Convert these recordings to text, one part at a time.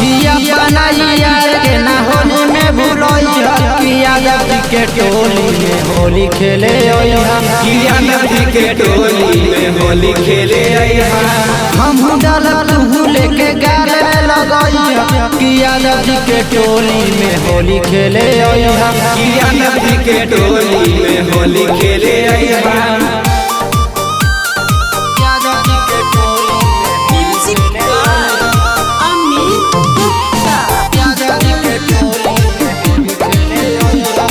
कि अपना यार के ना होली में भूलई ह कि यादव जी के टोली में होली खेले अइहा। कि यादव जी के टोली में होली खेले अइहा। हमहू डालब तुहू लेके गाल में लगई ह कि यादव जी के टोली में होली खेले अइहा। कि यादव जी के टोली में होली खेले अइहा। यादव जी के टोली म्यूजिक बाय अमित गुप्ता। यादव जी के टोली में होली खेले अइहा।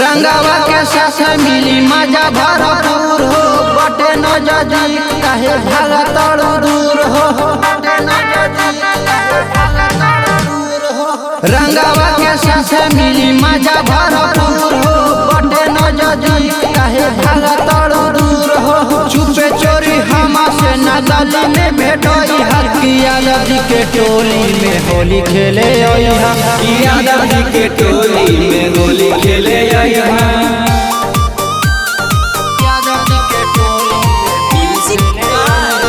रंगावा के साथ मिली मजा भरपूर हो बटे न जदी काहे भागा तड़ू दूर हो बटे न जदी काहे भागा तड़ू दूर हो। रंगावा के साथ मिली मजा भरपूर हो बटे न जदी काहे भागा तड़ू दूर हो। चुपे चोरी हमा से न गली में भेटई हकी यादव जी के टोली में होली खेले अइहा। कि यादव जी के टोली में होली खेले अइहा। यादव जी के टोली म्यूजिक बाय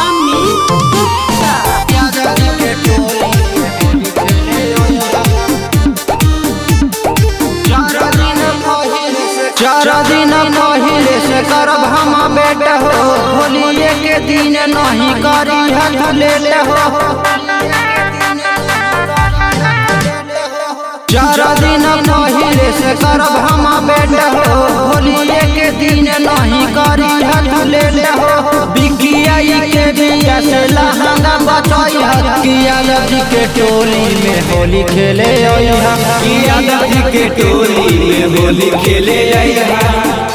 अमित गुप्ता। यादव जी के टोली में होली खेले अइहा। 4 दिन पहिले से करब हम बेट हो होलिये के दिन नहीं करी हथ लेट हो। 4 दिन पहिले से करब हम बेट हो होलिये के दिन नहीं करी हथ लेट हो। बिकियाई के बिया से लहंगा बचई ह कि यादव जी के टोली में होली खेले अइहा। कि यादव जी के टोली में होली खेले अइहा।